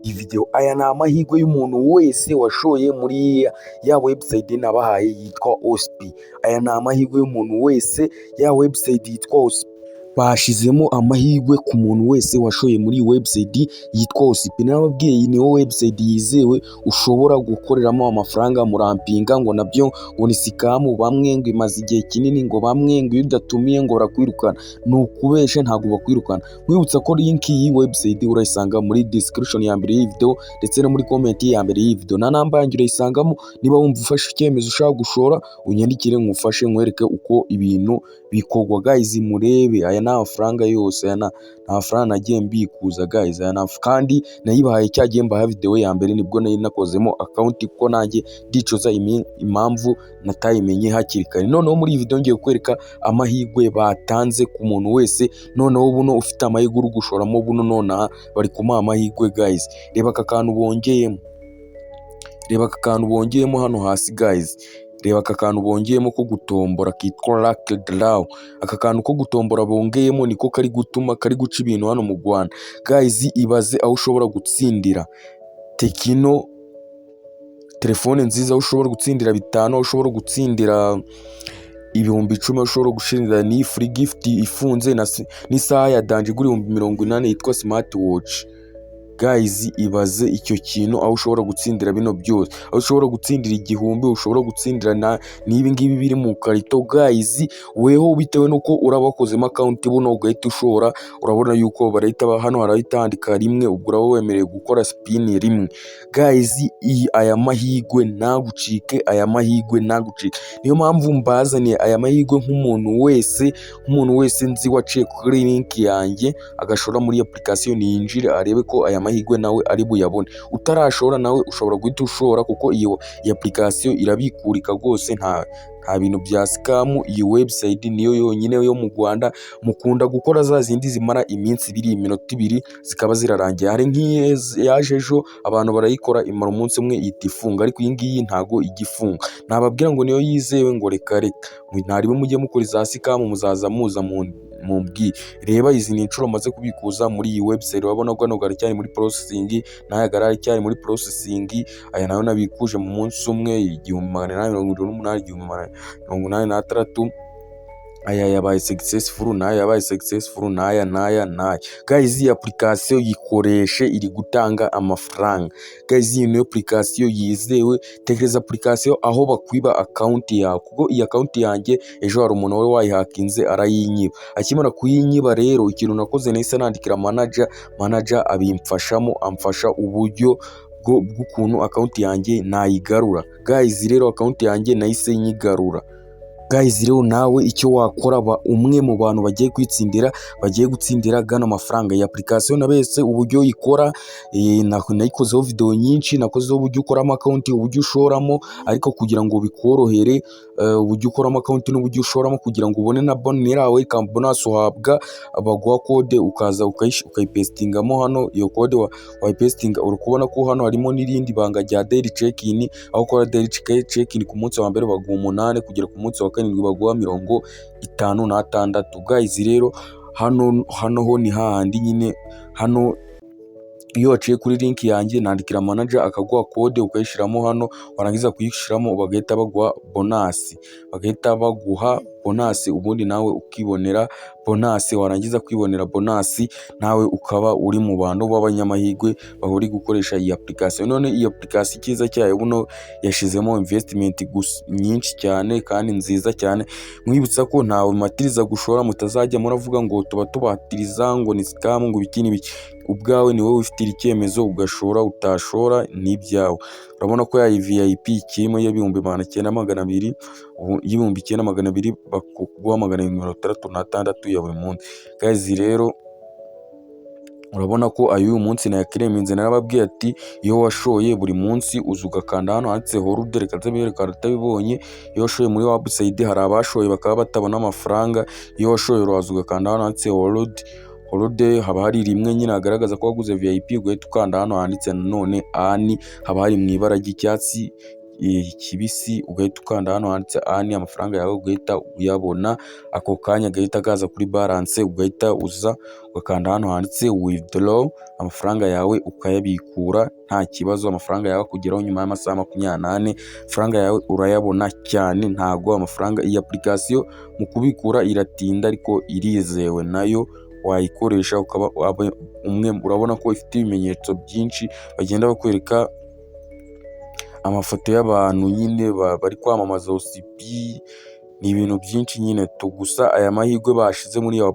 Iyi video, aya ni amahirwe y'umuntu wese washoye muri ya website nabahaye yitwa OSP. Aya ni amahirwe y'umuntu wese, ya website yitwa OSP. Bashizemo amahirwe ku muntu wese washoye muri iyi website yitwa OSP. Narababwiye, iyi niyo website yizewe ushobora gukoreramo amafaranga. Murampinga ngo nabyo ngo ni scam, bamwe ngo imaze igihe kinini, ngo bamwe ngo iyo udatumiye ngo barakwirukana. Ni ukubesha, ntabwo bakwirukana. Nkwibutsa ko link y'iyi website urayisanga muri description ya mbere y'iyi video ndetse no muri comment ya mbere y'iyi video, na namba yanjye urayisangamo. Niba wumva ufashe icyemezo ushaka gushora, unyandikire ngufashe, nkwereke uko ibintu bikorwa. Guys, murebe, aya ni amafaranga yose, aya ni amafaranga nagiye mbikuza. Guys, aya ni kandi nayibahaye cyagiye mbaha video ya mbere, nibwo nari nakozemo account, kuko nanjye ndicuza impamvu natayimenye hakiri kare. Noneho muri iyi video ngiye kukwereka amahirwe batanze ku muntu wese. Noneho buno ufite amahirwe uri gushoramo buno nonaha, bari kumuha amahirwe. Guys, reba aka kantu bongeyemo, reba aka kantu bongeyemo hano hasi. Guys, reba aka kantu bongeyemo ko gutombora kitwa Lucky Draw. Aka kantu ko gutombora bongeyemo niko kari gutuma kari guca ibintu hano mu Rwanda. Guys, ibaze aho ushobora gutsindira Tecno telefone nziza, aho ushobora gutsindira 5, aho ushobora gutsindira 10,000, aho ushobora gutsindira n'iyi free gift ifunze n'isaha ya danger igura 80,000 yitwa smart watch. Guys, ibaze icyo kintu, aho ushobora gutsindira bino byose, aho ushobora gutsindira 1000, ushobora gutsindira n'ibi ngibi biri mu karito. Guys, weho bitewe n'uko uraba wakozemo account buno ugahita ushora, urabona yuko barahita hano harahita handika rimwe, ubwo uraba wemerewe gukora spin rimwe. Guys, iyi aya mahirwe ntagucike, aya mahirwe ntagucike. Niyo mpamvu mbazaniye aya mahirwe nk'umuntu wese nzi waciye kuri link yanjye agashora muri application, yinjire arebe ko aya mahirwe nawe ari buyabone. Utarashora nawe ushobora guhita ushora, kuko iyi application irabikurika rwose, nta bintu bya scam. Iyi website niyo yonyine yo mu Rwanda. Mukunda gukora za zindi zimara iminsi 2, iminota 2, zikaba zirarangiye. Hari nk'iyo yaje ejo, abantu barayikora, imara umunsi umwe ihita ifunga, ariko iyi ngiyi ntago ijya ifunga. Nababwira ngo niyo yizewe, ngo reka reka, ntaribe mujye mukora iza scam, muzaza muza mumbwire. Reba, izi ni inshuro maze kubikuza muri iyi website. Urabona ko hano garacyari muri processing, n'aya garacyari muri processing. Aya nayo nabikuje mu munsi umwe, 1878, 1886. Aya yabaye successful, n'aya yabaye successful, n'aya, n'aya, n'aya. Guys, iyi application yikoreshe, iri gutanga amafaranga. Guys, iyi niyo application yizewe. Tekereza application aho bakwiba account yawe, kuko iyi account yanjye ejo hari umuntu wari wayihakinze arayinyiba. Akimara kuyinyiba rero, ikintu nakoze, nahise nandikira manager, manager abimfashamo, amfasha uburyo bw'ukuntu account yanjye nayigarura. Guys, rero account yanjye nahise nyigarura. Guys, rero nawe icyo wakora, ba umwe mu bantu bagiye kwitsindira, bagiye gutsindira gano mafaranga. Iyi application nabese uburyo ikora, nayikozeho video nyinshi, nakozeho uburyo ukoramo account, uburyo ushoramo. Ariko kugira ngo bikorohere, uburyo ukoramo account n'uburyo ushoramo kugira ngo ubone na bonus yawe, bonus uhabwa, baguha code ukaza ukayipesitingamo hano. Iyo code wayipesitinga, uri kubona ko hano harimo n'irindi banga rya daily check-in, aho ukora daily check-in, ku munsi wa mbere baguha 8, kugera ku munsi wa 7 baguha 56. Guys, rero hano ho ni hahandi nyine. Hano iyo waciye kuri link yanjye, nandikira manager akaguha code, ukayishyiramo hano, warangiza kuyishyiramo bagahita baguha bonus, bagahita baguha bonus, ubundi nawe ukibonera bonus. Warangiza kwibonera bonus, nawe ukaba uri mu bantu b'abanyamahirwe bahora gukoresha iyi application. None iyi application icyiza cyayo, buno yashizemo investment nyinshi cyane kandi nziza cyane. Mwibutsa ko ntawe matiriza gushora, mutazajya muravuga ngo tuba tubatiriza, ngo ni scam, ngo ibiki n'ibiki. Ubwawe ni wowe wifitira icyemezo ugashora, utashora ni ibyawe. Urabona ko yayi VIP ikirimo y'900,200, y'9200 bakuguha 766 ya buri munsi. Guys, rero urabona ko ay'uyu munsi nayakireminze. Narababwiye ati iyo washoye buri munsi uza ugakanda hano handitse hold. Reka nze mbereke utabibonye. Iyo washoye muri website, hari abashoye bakaba batabona amafaranga. Iyo washoye, uraza ugakanda hano handitse hold. Hold haba hari rimwe nyine hagaragaza ko waguze VIP, ugahita ukanda hano handitse nanone earn, haba hari mu ibara ry'icyatsi. kibisi, ugahita ukanda hano handitse earn, amafaranga yawe ugahita uyabona ako kanya, agahita kaza kuri balance, ugahita uza ugakanda hano handitse withdraw, amafaranga yawe ukayabikura nta kibazo. Amafaranga yawe akugeraho nyuma y'amasaha 24, amafaranga yawe urayabona cyane. Ntago amafaranga iyi application mu kubikura iratinda, ariko irizewe, nayo wayikoresha ukaba umwe. Urabona ko ifite ibimenyetso byinshi, bagenda bakwereka amafoto y'abantu nyine bari kwamamaza OCP, ni ibintu byinshi nyine tu. Gusa aya mahirwe bashize muri iyo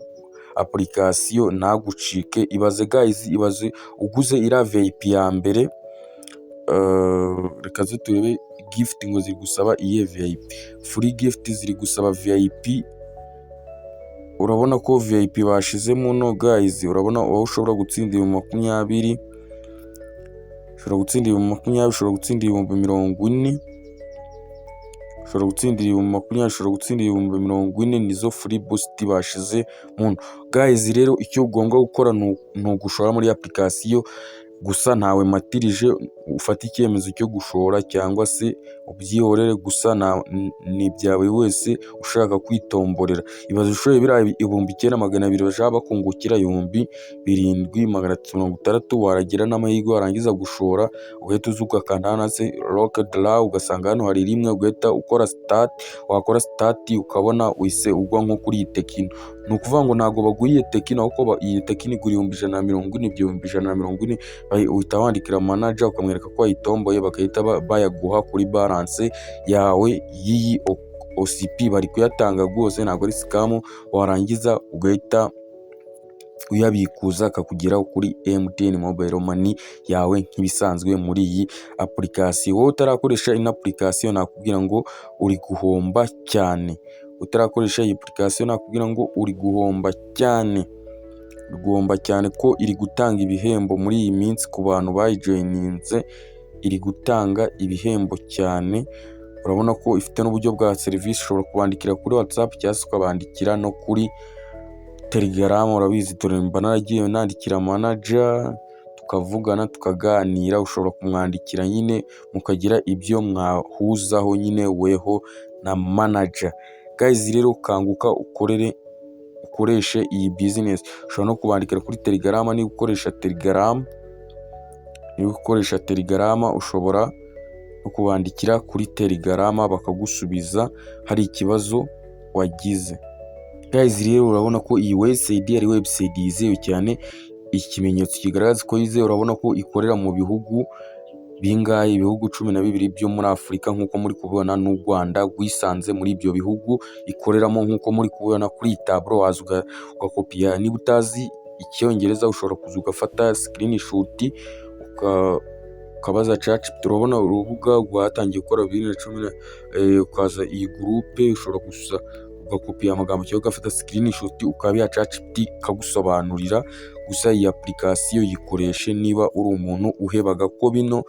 application ntagucike. Ibaze guys, ibaze uguze iriya VIP ya mbere. Reka ze turebe gift ngo ziri gusaba iyihe VIP. Free gift ziri gusaba VIP. Urabona ko VIP bashizemo no guys, urabona aho ushobora gutsinda 20,000, ushobora gutsinda 20,000, ushobora gutsinda 40,000, ushobora gutsindira 20,000, ushobora gutsindira 40,000. Nizo free boost bashize muno guys. Rero icyo ugomba gukora ni ugushora muri application gusa, ntawe matirije ufate icyemezo cyo gushora cyangwa se ubyihorere, gusa ni ibya buri wese ushaka kwitomborera. Ibaze ushoye biriya 9,200, bashaka bakungukira 7,360, waragira n'amahirwe warangiza gushora ugahita uza ugakanda hano handitse lucky draw, ugasanga hano hari rimwe, ugahita ukora start. Wakora start ukabona uhise ugwa nko kuri iyi Tecno. Ni ukuvuga ngo ntabwo baguha iyi Tecno, ahubwo iyi Tecno igura 140,000. Ibyo 140,000 uhita wandikira manager ukamwereka ko wayitomboye, bagahita bayaguha kuri balance yawe y'iyi OCP. Bari kuyatanga rwose, ntabwo ari scam. Warangiza ugahita uyabikuza akakugeraho kuri MTN Mobile Money yawe nk'ibisanzwe muri iyi application. Wowe utarakoresha ino application nakubwira ngo uri guhomba cyane. Utarakoresha iyi application nakubwira ngo uri guhomba cyane, uri guhomba cyane, ko iri gutanga ibihembo muri iyi minsi ku bantu bayijoyininze, iri gutanga ibihembo cyane. Urabona ko ifite n'uburyo bwa serivisi, ushobora kubandikira kuri WhatsApp cyangwa se ukabandikira no kuri Telegram. Urabizi, dore mba naragiye nandikira manager tukavugana, tukaganira. Ushobora kumwandikira nyine mukagira ibyo mwahuzaho nyine weho na manager. Guys rero, kanguka ukorere, ukoreshe iyi business. Ushobora no kubandikira kuri Telegram niba ukoresha Telegram. Niba ukoresha Telegram ushobora no kubandikira kuri Telegram bakagusubiza hari ikibazo wagize. Guys rero, urabona ko iyi website ari website yizewe cyane. Ikimenyetso kigaragaza ko yizewe, urabona ko ikorera mu bihugu bingahe? Ibihugu 12 byo muri Afurika, nk'uko muri kubibona, n'u Rwanda rwisanze muri ibyo bihugu ikoreramo, nk'uko muri kubibona kuri iyi taburo. Waza ugakopiya, niba utazi Icyongereza ushobora kuza ugafata screenshot ukabaza ChatGPT. Urabona urubuga rwatangiye gukora 2010, ukaza iyi groupe, ushobora gusa ugakopiya amagambo cyangwa ugafata screenshot ukabiha ChatGPT ikagusobanurira. Gusa iyi application yikoreshe niba uri umuntu uhebaga, ko bino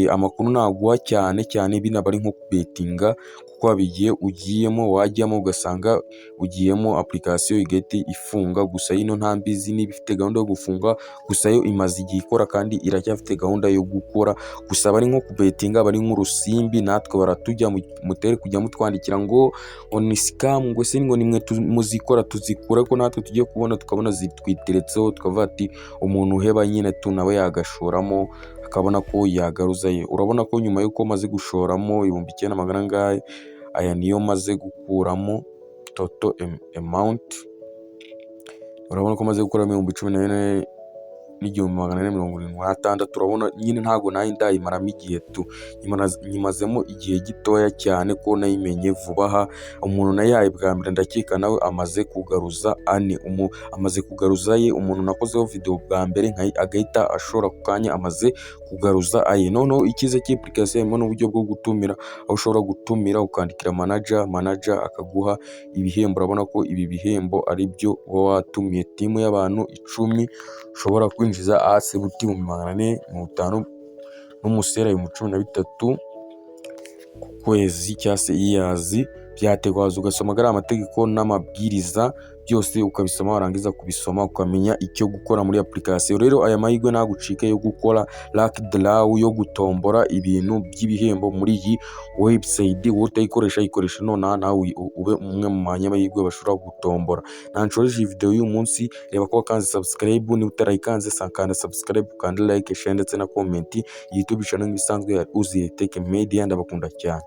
amakuru naguha cyane cyane bino aba ari nko kubetinga, kuko haba igihe ugiyemo, wajyamo ugasanga ugiyemo application igahita ifunga. Gusa yino nta mbizi niba ifite gahunda yo gufunga, gusa yo imaze igihe ikora kandi iracyafite gahunda yo gukora. Gusa aba ari nko kubetinga, aba ari nk'urusimbi, natwe baratujya mutere kujya mutwandikira ngo ni scam, ngo se ngo nimwe muzikora, tuzikura ko natwe tugiye kubona tukabona zitwiteretseho, tukavuga ati umuntu uheba nyine tu nawe yagashoramo akabona ko yagaruzayo. Urabona ko nyuma y'uko maze gushoramo 9,000 magana angahe, aya niyo maze gukuramo total amount. Urabona ko maze gukuramo 14,476. Urabona nyine ntabwo nayo ndayimaramo igihe tu, nyimazemo igihe gitoya cyane ko nayimenye vuba aha. Umuntu nayihaye bwa mbere ndakeka nawe amaze kugaruza ane, amaze kugaruza aye. Umuntu nakozeho video bwa mbere agahita ashora ako kanya amaze kugaruza aye. Noneho icyiza cy'iyi application harimo n'uburyo bwo gutumira, aho ushobora gutumira ukandikira manager, manager akaguha ibihembo. Urabona ko ibi bihembo ari byo uba watumiye team y'abantu 10, ushobora kwinjiza accept 450,000 n'umusera 13,000 ku kwezi cyangwa se iyazi. Byaterwa, waza ugasoma ariya amategeko n'amabwiriza. Byose ukabisoma, warangiza kubisoma ukamenya icyo gukora muri application. Rero aya mahirwe ntagucike yo gukora lucky draw, yo gutombora ibintu by'ibihembo muri iyi website. Wowe utayikoresha, yikoresha nonaha, nawe ube umwe mu banyamahirwe bashobora gutombora. Nanshoje iyi video y'uyu munsi. Reba ko wakanze subscribe. Niba utarayikanze, kanda subscribe, ukande like, share ndetse na comment. YouTube channel nk'ibisanzwe ya Uziye Tech Media. Ndabakunda cyane.